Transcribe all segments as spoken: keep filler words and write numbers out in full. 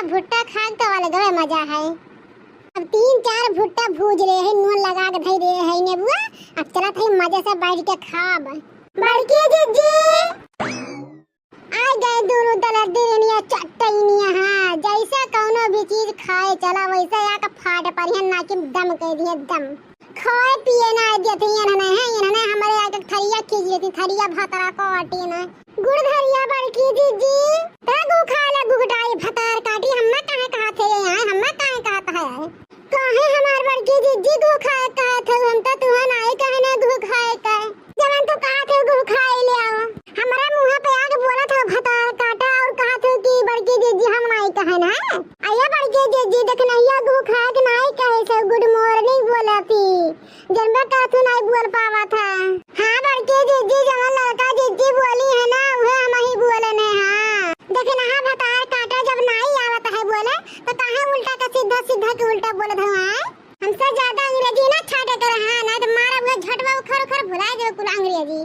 भुट्टा खाए तो अलगवे मजा है। अब तीन चार भुट्टा भूज ले है, नून लगा के धई दे है नेबुआ। अब चलत है मजे से बैठ के खाब। बड़की जिज्जी, आ गए दोनों दलदरिनिया चटैनिया। हाँ, जैसे कौनो भी चीज खाए चला वैसे आके फाट परिहन ना कि दम कह दिए दम। खाए पिए ना देती इन्होंने है, इन्होंने हमारे आके थरिया खींच लेती, थरिया भतरा काटी ना। गुड़ धरिया बड़की जिज्जी, तै गु खा ले घुघटाई भतार काटी, हम्मा काहे कहत है ये आए, हम्मा काहे कहत है आए? काहे हमार बड़की जिज्जी गु खाए कहत है, हम तो तुहन आई कहने गु खाए का। जवन तू कहत है गु खाए ले आओ। हमारा मुँह पे आके बोलत है भतार काटा और कहत है कि बड़की जिज्जी हम नाई कहन है। अये बड़की जिज्जी देखनहिया गु खाए के नाई कहे से good morning बोलती। जनबे करथू नाई बोल पावत है। हाँ बड़की जिज्जी, जवन लड़का जिज्जी बोली है ना, उहे हम ही बोले ने। हाँ देखनहा भतार काटा, जब नाई आवत है बोले तो काहे उल्टा का सीधा, सीधा के उल्टा बोलत हो? आए हमसे ज्यादा अंग्रेजी ना छाटे कर, हाँ ना तो मारा हुए झटवा उखर उखर भुला जाओ कुल अंग्रेजी।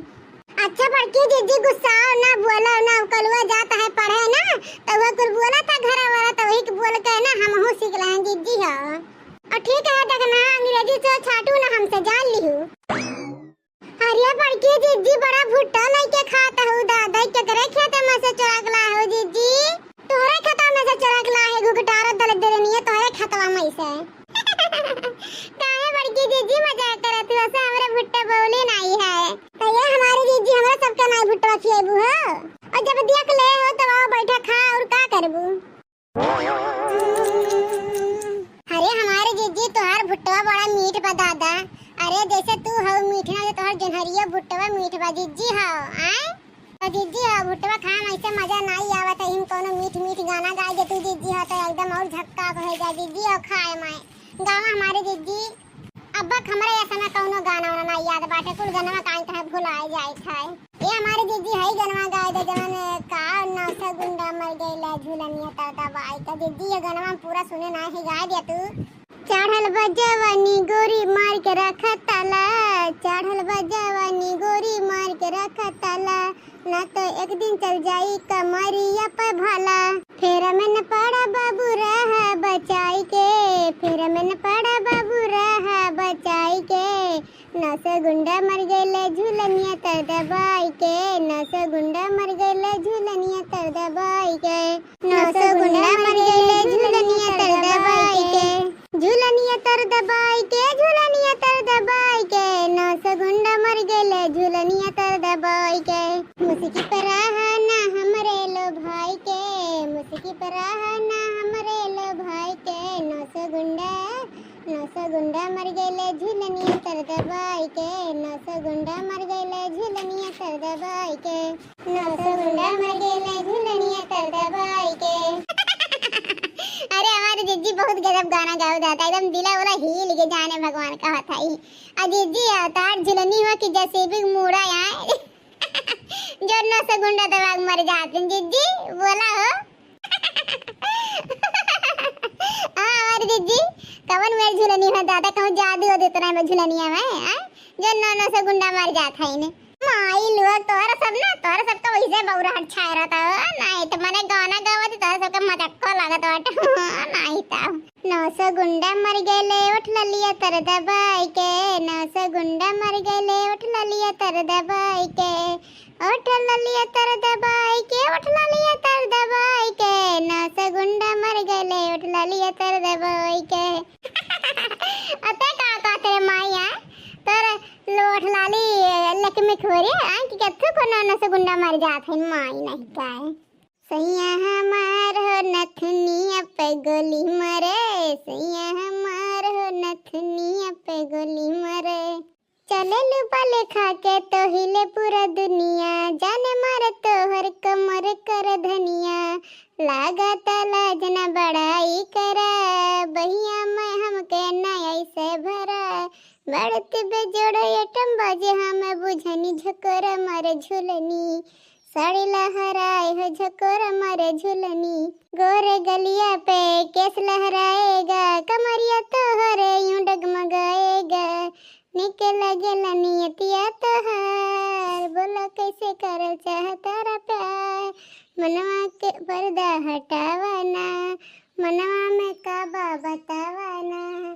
अच्छा बड़की जिज्जी गुस्साओ ना, बोलो ना, कलुआ जात है पढ़े ना, तो वह कुल बोला था घर वाला, तो वही के बोल के ना हमहू सीख लें जिज्जी हो। और ठीक है, देखना अंग्रेजी से छाटू ना हमसे, जान लिहू। अरे बड़की जिज्जी बड़ा भुट्टा लेके खात हूँ दादा, केकरे खेत में से चोरा के लाए हो जिज्जी? तोहरे खेता में से चोरा के लाए है घुघटारा दलदरिनिया, तोहरे खेतवा में से। काहे बड़की जिज्जी मजाक करत हो, ऐसे हमरे भुट्टा बोली नहीं है। तो ये हमारी जिज्जी हमरा सबके नाई भुट्टा खिएबू हो। और जब देख ले हो तब आओ बैठा खा और का करबू। अरे हमारे जिज्जी तोहार भुट्टवा बड़ा मीठ बा दादा। अरे जैसे तू हो मीठ ना, तो तोहार जोन्हरियो भुट्टवा मीठ बा जिज्जी हो। आए तो जिज्जी हो भुट्टवा खाए में ऐसे मजा नाई आवत है। हम कोनो मीठ मीठ गाना गाए दे तू जिज्जी हो तो एकदम और झक्कास हो जाए जिज्जी हो खाए में। गावा हमारे जिज्जी। अब तक हमरे ये समय कौनो गाना वाना ना याद बाटे, कुल गनवा काहे कहे भुलाए जाए थे। ये हमारे जिज्जी हई गनवा गाए दे जवन का नौ सौ गुंडा मर गइला झूलनिया तर दबाई का। जिज्जी ये गनवा हम पूरा सुने ना ही, गाए दे तू। चढ़ल बा जवानी गोरी मार के रख ताला, चढ़ल बा जवानी गोरी मार के रख ताला, ना तो एक दिन चल जाई कमरिया पे भाला। फेरा में न पड़ा बाबू रहा बचाई के, फेरा में न पड़ा बाबू रहा बचाई के। नौ सौ गुंडा मर गइले झुलनिया तर दबाई के, नौ सौ गुंडा मर गइले झुलनिया तर दबाई के, नौ सौ गुंडा मर गइले झुलनिया तर दबाई के। झुलनिया तर दबाई के, झुलनिया तर दबाई के, नौ सौ गुंडा मर गइले झुलनिया तर दबाई के। मुस्की पर रहा ना हमरे लो भाई के, मुस्की पर रहा ना हमरे लो भाई के। नौ सौ गुंडा, नौ सौ गुंडा मर गइले झुलनिया तर दबाई के, नौ सौ गुंडा मर गइले झुलनिया तर दबाई के। नौ सौ गुंडा मर गइले झुलनिया तर दबाई के। अरे हमारे जिज्जी बहुत गजब गाना गाओ दादा, एकदम दिला उला हिल के जाने भगवान का होता ही। आ जिज्जी अवतार झुलनी हो कि जेसीबी के मूड़ा आए। जो नौ सौ गुंडा दबा के मर जाते हैं जिज्जी, बोला हो। हाँ हमारे जिज्जी, कवन मेर झुलनी हो दादा, कहूँ जादू हो देतना है झुलनिया में, हाँ? जो नौ नौ सौ गुंडा मर जात है इन्हें। माई लोग तोहरा सब ना, तोहरा सबका वैसे बौराहट छाए रहता हो, नाहीं तो मने गाना गावत तोहरा सबका मजाक को लागत बाटे, नाहीं तो। नौ सौ गुंडा मर गइले उठ ललिया तर दबाई के, नौ सौ गुंडा मर गइले उठ ललिया तर दबाई के, उठ ललिया तर दबाई के, उठ ललिया तर दबाई के, नौ सौ गुंडा मर गइले उठ ललिया तर दबाई के। अते का कहते रे माई, आए? तोर लोठ लाली लक्ष्मी खोरी, आए कि कत्थु को नौ सौ गुंडा मर जात है, माई नहीं का है। सैया हमार हो नथुनिया पे गोली मरे, सैया हमार हो नथुनिया पे गोली मरे। चले लुपा लेखा के तो हिले पूरा दुनिया, जाने मारे तोहर कमर कर धनिया। लागत लाज न बड़ाई करा, बहिया में हमके ना ऐसे भरा। बढ़त बेजोड़ एटम बाजे हम बुझनी झकोर मर झुलनी। साड़ी लहराए हो झकोर मर झुलनी। गोरे गलिया पे केस लहराएगा, कमरिया तोहरे यूं डगमगाएगा। निक लगेला नियतिया तोहार, बोला कैसे करल चाहतारा प्यार। मनवा के पर्दा हटावा ना, मनवा में का बा बतावा ना,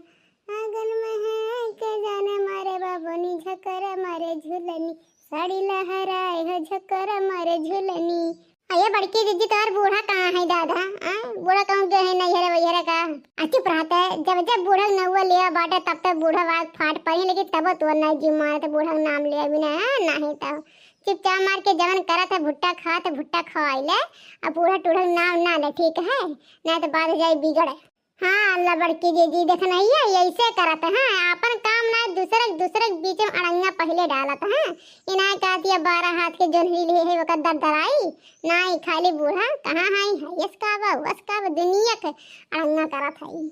आंगन में है के जाने मारे बाबुनी झकर मारे झुलनी, साड़ी लहराए हो झकर मारे झुलनी। अये बड़की जिज्जी, तोहर बूढ़ा कहाँ है दादा? आ? बूढ़ा कहूँ गए है नैहरे वैहरे का? आ चुप रहते, जब जब बूढ़ा नौवा लिया बाटे तब तक बूढ़ा वाग फाट पड़ी, लेकिन तबो तोर नहीं जी मारत बूढ़ा के नाम लिया बिना, आ? नहीं तो चुपचाप मार के जवन करत है भुट्टा खात है भुट्टा खवाई ले, अब बूढ़ा टूढ़ा के नाम ना ले, ठीक है? नहीं तो बात हो जाए बिगड़। हाँ, अल्लाह बड़की दीदी, देखना ही है, ऐसे करत हैं, आपन काम ना दूसरे, दूसरे के बीच में अड़ंगा पहले डालत हैं। इनाय कहती है, "बारह हाथ के जोन्हरी लिए है, ओकर दर दराई।" ना, ई खाली बूढ़ा, कहाँ है, है यस का बा, वस का बा, दुनिया के अड़ंगा करत है।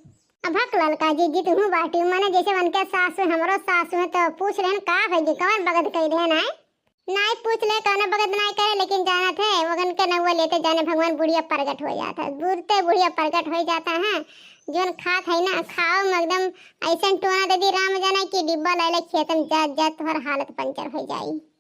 अब हक ललका दीदी, तुहूँ बाटी, माने जैसे उनके सासू, हमरो सासू है, तो पूछ लेन का भई, कवन बगत कई देन है? नाई पूछ ले, कौनो बगत नाई करे, लेकिन जानत है, वगन के नौवा लेते जाने भगवान बुढ़िया प्रगट हो जात है। बुढ़ते बुढ़िया प्रगट हो जाता है। जोन खात है ना, खाओ में एकदम ऐसन टोना दे दी राम जाने कि डिब्बा ले ले खेत में जात जात तोहर हालत पंचर हो जाई।